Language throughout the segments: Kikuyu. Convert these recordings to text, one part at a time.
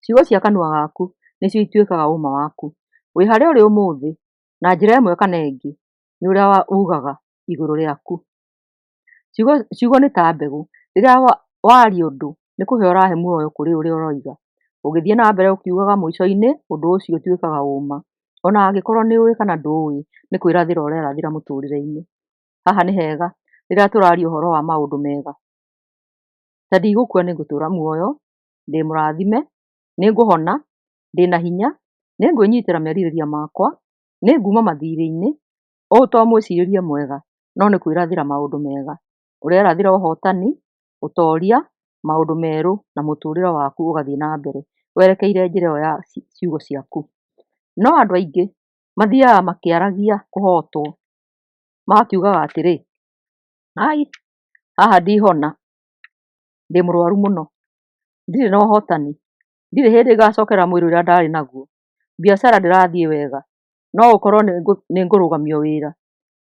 Ciugo cia kanua gaku nĩcio ituĩkaga ũũma waku. Wĩ harĩa ũrĩ ũmũthĩ na njĩra ĩmwe kana ĩngĩ nĩ ũrĩa ugaga igũrũ rĩaku. Ciugo nĩ ta mbegũ. Rĩrĩa waria ũndũ, nĩ kũhe ũrahe muoyo kũrĩ ũrĩa ũroiga. Ũngĩthiĩ na mbere ũkiugaga mũico-inĩ, ũndũ ũcio ũtuĩkaga ũũma. O na angĩkorũo nĩ ũĩ kana ndũĩ, nĩ kwĩrathĩra ũrerathĩra mũtũũrĩre-inĩ. Haha nĩ hega rĩrĩa tũraria ũhoro wa maũndũ mega. Ta ndigũkua nĩngũtũũra muoyo, ndĩ mũrathime, nĩngũhona, ndĩna hinya, nĩngwĩnyitĩra merirĩria makwa, nĩnguma mathiirĩ-inĩ. Ũũ to mwĩcirĩrie mwega, no nĩ kwĩrathĩra maũndũ mega. Ũrerathĩra ũhotani, ũtoria, maũndũ merũ na mũtũũrĩre waku ũgathiĩ na mbere werekeire njĩra ĩyo ya ciugo ciaku. No andũ aingĩ mathiaga makĩaragia kũhotwo, magakiugaga atĩrĩ, ai, haha ndihona, ndĩ mũrwaru mũno, ndirĩ na ũhotani, ndirĩ hĩndĩ ngacokera mwĩrĩ ũrĩa ndarĩ naguo, biacara ndĩrathiĩ wega, no ũkorwo nĩ ngũrũgamio wĩra,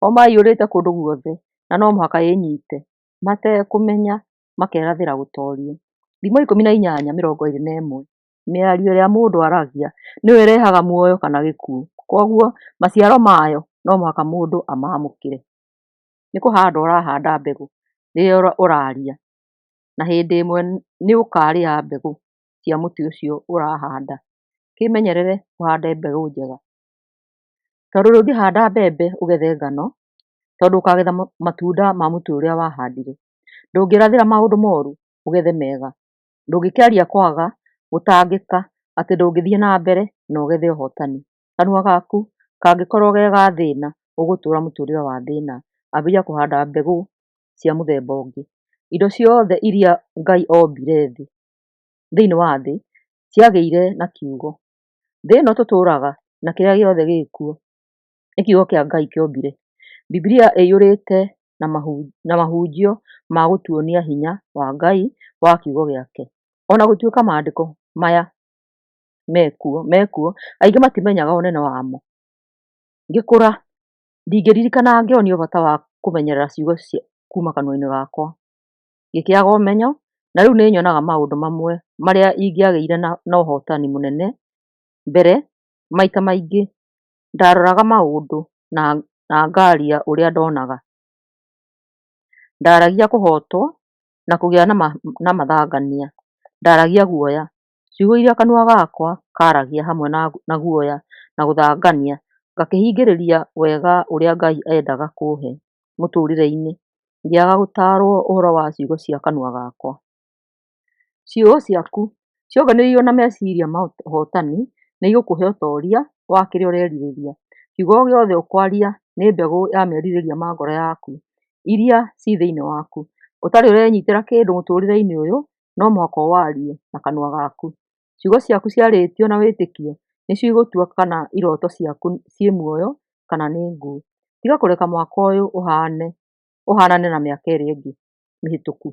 homa ĩiyũrĩte kũndũ guothe na no mũhaka ĩnyite, matekũmenya makerathĩra gũtorio. Thimo 18:21. Mĩario ĩrĩa mũndũ aragia nĩyo ĩrehaga muoyo kana gĩkuũ, kwoguo maciaro mayo no mũhaka mũndũ amamũkĩre. Nĩ kũhanda ũrahanda mbegũ rĩrĩa ũraaria, na hĩndĩ ĩmwe nĩ ũkaarĩa mbegũ cia mũtĩ ũcio ũrahanda. Kĩmenyerere ũhande mbegũ njega, tondũ ndũngĩhanda mbembe ũgethe ngano, tondũ ũkagetha matunda ma mũtĩ ũrĩa wahandire. Ndũngĩrathĩra maũndũ moru ũgethe mega. Ndũngĩkĩaria kwaga gũtangĩka atĩ ndũngĩthiĩ na mbere na ũgethe ũhotani. Kanua gaku kangĩkorwo ge ga thĩna, ũgũtũra mũtũrĩre wa thĩna. Ambĩrĩria kũhanda mbegũ cia mũthemba ũngĩ. Indo ciothe iria Ngai ombire thĩ, thĩinĩ wa thĩ ciagĩire na kiugo. Thĩ ĩno tũtũraga na kĩrĩa gĩothe gĩkuo nĩ kiugo kĩa Ngai kĩombire. Bibilia ĩiyũrĩte na mahunjio ma gũtuonia hinya wa Ngai wa kiugo gĩake. Ona gũtuĩka maandĩko maya mekuo, aingĩ matimenyaga ũnene wamo. Ngĩkũra ndingĩririkana ngĩonio bata wa kũmenyerera ciugo kuma kanua-inĩ gakwa. Ngĩkĩaga ũmenyo na rĩu nĩ nyonaga maũndũ mamwe marĩa ingĩagĩire na ũhotani mũnene mbere. Maita maingĩ ndaroraga maũndũ na ngaria ũrĩa ndonaga. Ndaragia kũhotwo na kũgĩa na mathangania. Ndaragia guoya. Ciugo iria kanua gakwa karagia hamwe na guoya na gũthangania, ngakĩhingĩrĩria wega ũrĩa Ngai endaga kũhe mũtũũrĩre-inĩ. Ngĩaga gũtaarwo ũhoro wa ciugo cia kanua gakwa. Ciugo ciaku cionganĩrĩirio na meciria ma ũhotani nĩ igũkũhe ũtoria wa kĩrĩa ũrerirĩria. Kiugo o gĩothe ũkwaria nĩ mbegũ ya merirĩria ma ngoro yaku iria ci thĩinĩ waku. Ũtarĩ ũrenyitĩra kĩndũ mũtũũrĩre-inĩ ũyũ, no mũhaka ũwarie na kanua gaku. Ciugo ciaku ciarĩtio na wĩtĩkio nĩcio igũtua kana iroto ciaku ciĩ muoyo kana nĩ nguũ. Tiga kũreka mwaka ũyũ ũhanane na mĩaka ĩrĩa ĩngĩ mĩhĩtũku.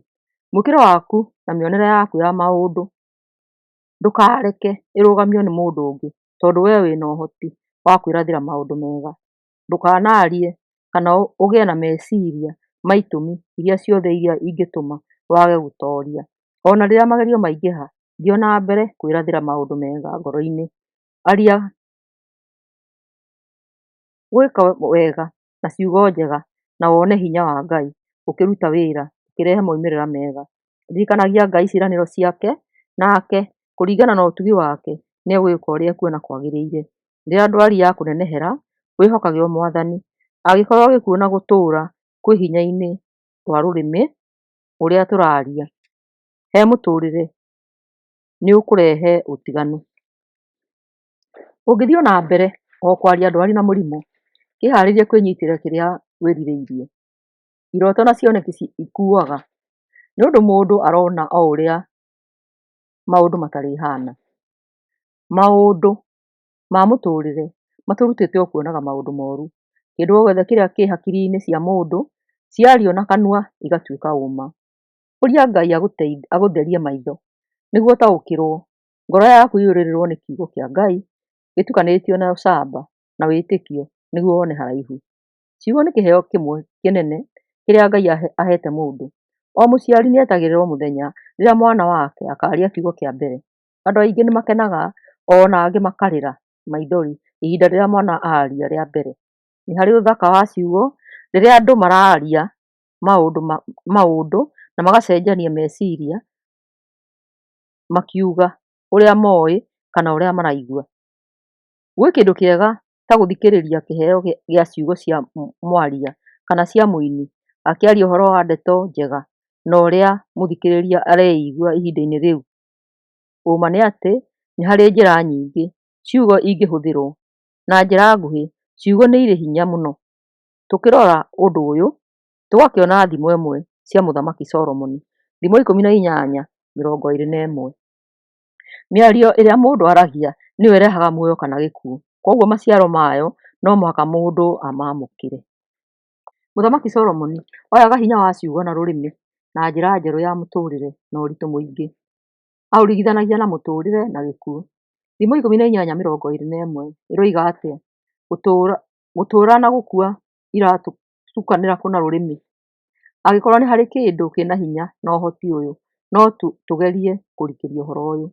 Mwĩkĩre waku na mĩonere yaku ya maũndũ ndũkareke ĩrũgamio nĩ mũndũ ũngĩ, tondũ we wĩna ũhoti wa kwĩrathĩra maũndũ mega. Ndũkanarie kana ũgĩe na meciria ma itũmi iria ciothe iria ingĩtũma wage gũtoria. Ona rĩrĩa magerio maingĩha, thiĩ o na mbere kwĩrathĩra maũndũ mega ngoro-inĩ. Aria gwĩka wega na ciugo njega na wone hinya wa Ngai ũkĩruta wĩra ũkĩrehe moimĩrĩra mega. Ririkanagia Ngai ciĩranĩro ciake, nake kũringana na ũtugi wake nĩ egwĩka ũrĩa ekuona kwagĩrĩire. Rĩrĩa ndwari yakũnenehera, wĩhokage o Mwathani. Angĩkorwo gĩkuũ na gũtũũra kwĩ hinya-inĩ wa rũrĩmĩ ũrĩa tũraria, he mũtũũrĩre nĩ ũkũrehe ũtiganu. Ũngĩthiĩ o na mbere o kwaria ndwari na mũrimũ, kĩharĩrie kwĩnyitĩra kĩrĩa wĩrirĩirie. Iroto na cioneki ikuaga nĩ ũndũ mũndũ arona o ũrĩa maũndũ matarĩhana. Maũndũ ma mũtũũrĩre matũrutĩte o kuonaga maũndũ moru. Kĩndũ o gĩothe kĩrĩa kĩ hakiri-inĩ cia mũndũ, ciario na kanua igatuĩka ũma. Ũria Ngai agũtherie maitho nĩguo ũtaũkĩrwo, ngoro yaku ĩiyũrĩrĩrwo nĩ kiugo kĩa Ngai gĩtukanĩtio na ũcamba na wĩtĩkio nĩguo wone haraihu. Ciugo nĩ kĩheo kĩmwe kĩnene kĩrĩa Ngai ahete mũndũ. O mũciari nĩ etagĩrĩra o mũthenya rĩrĩa mwana wake akaria kiugo kĩa mbere. Andũ aingĩ nĩ makenaga ona angĩ makarĩra maithori ihinda rĩrĩa mwana aria rĩa mbere. Nĩ harĩ ũthaka wa ciugo rĩrĩa andũ mararia maũndũ na magacenjania meciria makiuga ũrĩa moĩ kana ũrĩa maraigua. Gwĩ kĩndũ kĩega ta gũthikĩrĩria kĩheo gĩa ciugo cia mwaria kana cia mũini akĩaria ũhoro wa ndeto njega na ũrĩa mũthikĩrĩria areigua ihinda-inĩ rĩu. Ũma nĩ atĩ nĩ harĩ njĩra nyingĩ ciugo ingĩhũthĩrwo. Na njĩra nguhĩ, ciugo nĩ irĩ hinya mũno. Tũkĩrora ũndũ ũyũ, tũgakĩona thimo ĩmwe cia Mũthamaki Solomon, Thimo 18:21. Mĩario ĩrĩa mũndũ aragia nĩyo ĩrehaga muoyo kana gĩkuũ, kwoguo maciaro mayo no mũhaka mũndũ amamũkĩre. Mũthamaki Solomoni oyaga hinya wa ciugo na rũrĩmĩ na njĩra njerũ ya mũtũrĩre na ũritũ mũingĩ. Aũringithanagia na mũtũrĩre na gĩkuũ. Thimo 18:21 ĩroiga atĩa? Gũtũũra na gũkua iratukanĩra kũ na rũrĩmĩ? Angĩkorwo nĩ harĩ kĩndũ kĩna hinya na ũhoti ũyũ, no tũgerie kũrikĩria ũhoro ũyũ.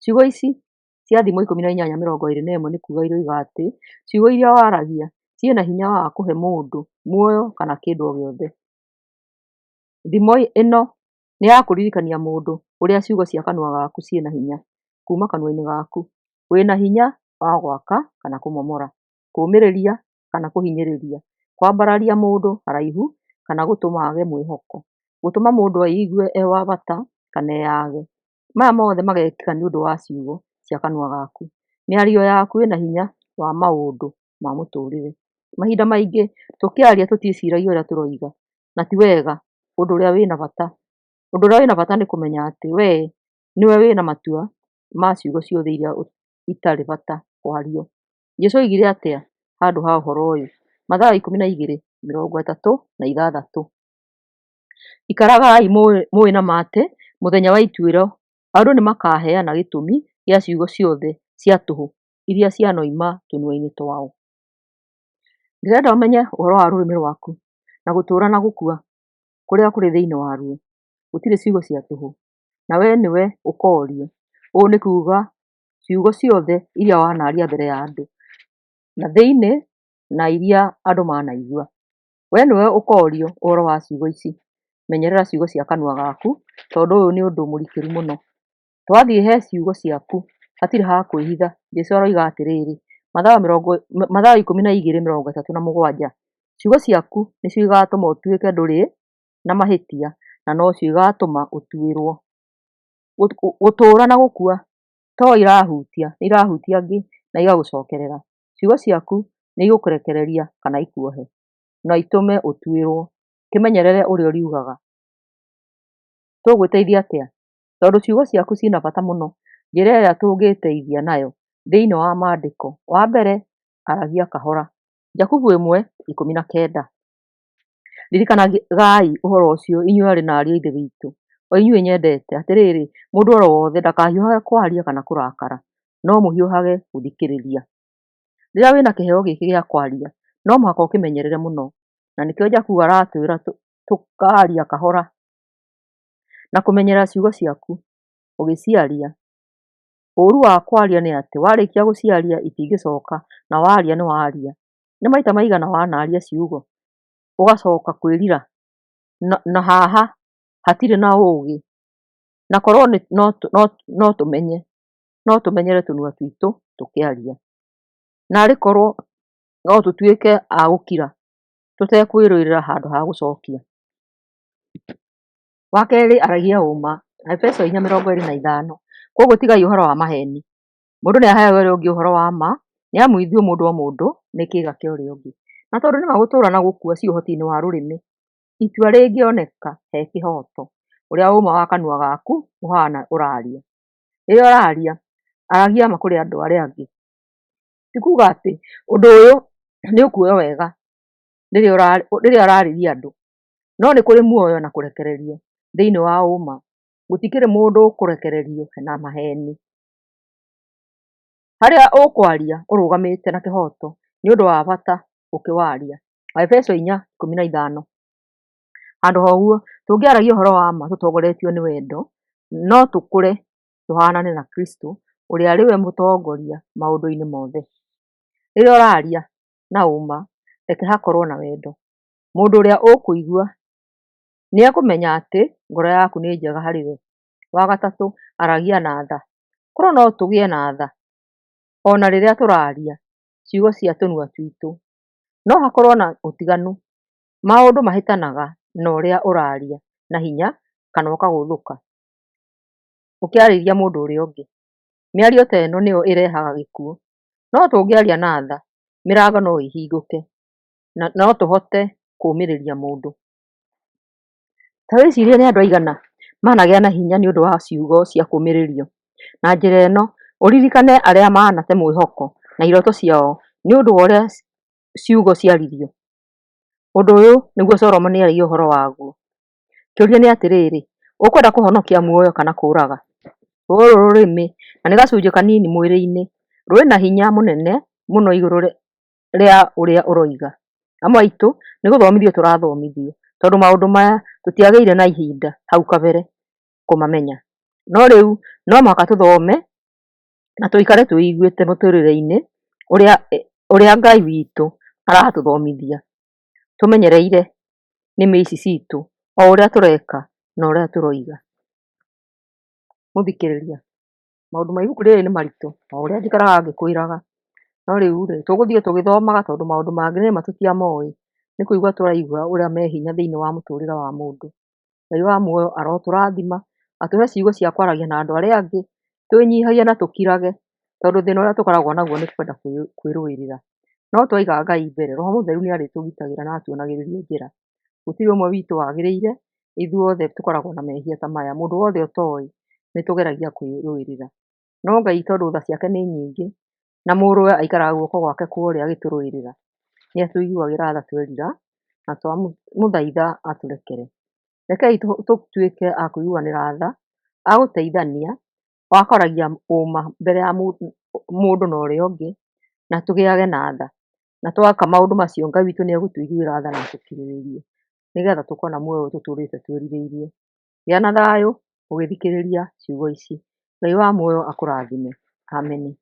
Ciugo ici cia Thimo 18:21 nĩ kuuga iroiga atĩ ciugo iria waragia ciĩna hinya wa kũhe mũndũ muoyo kana kĩndũ o gĩothe. Thimo ĩno nĩ ya kũririkania mũndũ ũrĩa ciugo cia kanua gaku ciĩna hinya. Kuma kanua-inĩ gaku wĩna hinya wa gwaka kana kũmomora, kũũmĩrĩria kana kũhinyĩrĩria, kwambararia mũndũ haraihu kana gũtũma age mwĩhoko, gũtũma mũndũ eigue e wa bata kana eyage. Maya mothe magekĩka nĩ ũndũ wa ciugo cia kanua gaku. Mĩario yaku ĩna hinya wa maũndũ ma mũtũrĩre. Mahinda maingĩ tũkĩaria tũtiĩciragia ũrĩa tũroiga, na ti wega. Ũndũ ũrĩa wĩna bata ũndũ ũrĩa wĩna bata nĩ kũmenya atĩ we nĩwe wĩna matua ma ciugo ciothe iria itarĩ bata kwario. Jesũ oigire atĩa handũ ha ũhoro ũyũ? Mathayo 12:36. Ikaragai mũĩ na ma atĩ mũthenya wa ituĩro andũ nĩmakaheana gĩtũmi gĩa ciugo ciothe cia tũhũ iria cianoima tũnua-inĩ twao. Ndĩrenda ũmenye ũhoro wa rũrĩmĩ rwaku na gũtũũra na gũkua kũrĩa kũrĩ thĩinĩ waruo. Gũtirĩ ciugo cia tũhũ, na we nĩwe ũkoorio. Ũũ nĩ kuuga ciugo ciothe iria wanaria mbere ya andũ na thĩinĩ na iria andũ manaigua. We nĩwe ũkorio ũhoro wa ciugo ici. Menyerera ciugo cia kanua gaku tondũ ũyũ nĩ ũndũ mũrikĩru mũno. Twathiĩ he ciugo ciaku hatirĩ ha kwĩhitha. Jesũ aroiga atĩrĩrĩ, Mathayo 12:37, ciugo ciaku nĩcio igatũma ũtuĩke ndũrĩ na mahĩtia na nocio igatũma ũtuĩrwo. Gũtũũra na gũkua to irahutia, nĩ irahutia angĩ na igagũcokerera. Ciugo ciaku nĩ igũkũrekereria kana ikuohe, na itũme ũtuĩrwo. Kĩmenyerere ũrĩa ũriugaga. Tũgwĩteithia atĩa? Tondũ ciugo ciaku ciĩna bata mũno, njĩra ĩrĩa tũngĩĩteithia nayo thĩinĩ wa Maandĩko, wa mbere, aragia kahora. Jakubu 1:19. Ririkanagai ũhoro ũcio, inyuĩ aarĩ na ariũ a Ithe witũ, o inyuĩ nyendete, atĩrĩrĩ, mũndũ o wothe ndakahiũhage kwaria kana kũrakara, no mũhiũhage gũthikĩrĩria. Rĩrĩa wĩna kĩheo gĩkĩ gĩa kwaria, no mũhaka ũkĩmenyerere mũno, na nĩkĩo Jakubu aratwĩra tũkaria kahora na kũmenyerera ciugo ciaku ũgĩciaria. Ũũru wa kwaria nĩ atĩ warĩkia gũciaria itingĩcoka na waria nĩ waria. Nĩ maita maigana wanaria ciugo ũgacoka kwĩrira na haha hatirĩ na ũũgĩ, na korwo no tũmenye, no tũmenyere tũnua twitũ tũkĩaria. Naarĩ korwo no tũtuĩke a gũkira tũtekwĩrũĩrĩra handũ ha gũcokia. Wa kerĩ, aragia ũma. Efeso 4:25. Kwoguo tigai ũhoro wa maheni, mũndũ nĩaheage ũrĩa ũngĩ ũhoro wa ma, nĩ amu ithuĩ mũndũ o mũndũ nĩ kĩĩga kĩa ũrĩa ũngĩ. Na tondũ nĩma gũtũũra na gũkua ci ũhoti-inĩ wa rũrĩmĩ, itua rĩngĩoneka he kĩhooto, ũrĩa ũma wa kanua gaku ũhana ũraria. Rĩrĩa ũraria, aragia ma kũrĩ andũ arĩa angĩ. Ti kuuga atĩ ũndũ ũyũ nĩ ũkuoywo wega rĩrĩa ũrarĩria andũ, no nĩ kũrĩ muoyo na kũrekererio thĩinĩ wa ũma. Gũtikĩrĩ mũndũ ũkũrekererio na maheni. Harĩa ũkwaria ũrũgamĩte na kĩhooto nĩ ũndũ wa bata ũkĩwaria. Aefeso 4:15. Handũ ha ũguo, tũngĩaragia ũhoro wa ma tũtongoretio nĩ wendo, no tũkũre tũhanane na Kristo ũrĩa arĩ we mũtongoria maũndũ-inĩ mothe. Rĩrĩa ũraria na ũma, reke hakorwo na wendo. Mũndũ ũrĩa ũkũigua nĩ ekũmenya atĩ ngoro yaku nĩ njega harĩ we. Wa gatatũ, aragia na tha. Korwo no tũgĩe na tha ona rĩrĩa tũraria ciugo cia tũnua twitũ, no hakorwo na ũtiganu. Maũndũ mahĩtanaga na ũrĩa ũraria na hinya kana ũkagũthũka ũkĩarĩria mũndũ ũrĩa ũngĩ. Mĩario ta ĩno nĩyo ĩrehaga gĩkuũ. No tũngĩaria na tha, mĩrango no ĩhingũke na no tũhote kũũmĩrĩria mũndũ. Ta wĩcirie nĩ andũ aigana managĩa na hinya nĩ ũndũ wa ciugo cia kũũmĩrĩrio. Na njĩra ĩno, ũririkane arĩa manate mwĩhoko na iroto ciao nĩ ũndũ wa ũrĩa ciugo ciaririo. Ũndũ ũyũ nĩguo Solomoni aragia ũhoro waguo. Kĩũria nĩ atĩrĩrĩ, ũkwenda kũhonokia muoyo kana kũũraga? Rũrũ rũrĩmĩ, na nĩ gacunjĩ kanini mwĩrĩ-inĩ, rwĩ na hinya mũnene mũno igũrũ rĩa ũrĩa ũroiga. Amwe aitũ nĩ gũthomithio tũrathomithio, tondũ maũndũ maya tũtiagĩire na ihinda hau kabere kũmamenya. No rĩu no mũhaka tũthome na tũikare twĩiguĩte mũtũrĩre-inĩ ũrĩa Ngai witũ aratũthomithia. Tũmenyereire nĩmĩ ici citũ o ũrĩa tũreka na ũrĩa tũroiga. Mũthikĩrĩria, maũndũ ma ibuku rĩrĩ nĩ maritũ o ũrĩa njikaraga ngĩkwĩraga. No rĩu rĩ, tũgũthiĩ tũgĩthomaga tondũ maũndũ mangĩ nĩma tũtiamoĩ, nĩ kũigua tũraigua ũrĩa me hinya thĩinĩ wa mũtũrĩre wa mũndũ. Ngai wa muoyo arotũrathima, atũhe ciugo cia kwaragia na andũ arĩa angĩ, twĩnyihagie na tũkirage, tondũ thĩna ũrĩa tũkoragwo naguo nĩ kwenda kwĩrũĩrĩra. No twaiga Ngai mbere, Roho Mũtheru nĩ arĩtũgitagĩra na atuonagĩrĩrie njĩra. Gũtirĩ ũmwe witũ wagĩrĩire, ithuothe tũkoragwo na mehia ta maya. Mũndũ wothe ũtoĩ, nĩ tũgeragia kwĩrũĩrĩra. No Ngai tondũ tha ciake nĩ nyingĩ, na mũrũwe aikaraga guoko gwake kwa ũrĩo agĩtũrũĩrĩra, nĩ atũiguagĩra tha twerira na twamũthaitha atũrekere. Rekei tũtuĩke a kũiguanĩra tha, a gũteithania, a kwaragia ũma mbere ya mũndũ na ũrĩa ũngĩ, na tũgĩage na tha. Na tweka maũndũ macio Ngai witũ nĩ egũtũiguĩra tha na atũkirĩrĩrie, nĩgetha tũkona muoyo ũyũ tũtũrĩte twĩrirĩirie. Gĩa na thayũ ũgĩthikĩrĩria ciugo ici. Ngai wa muoyo akũrathime. Ameni.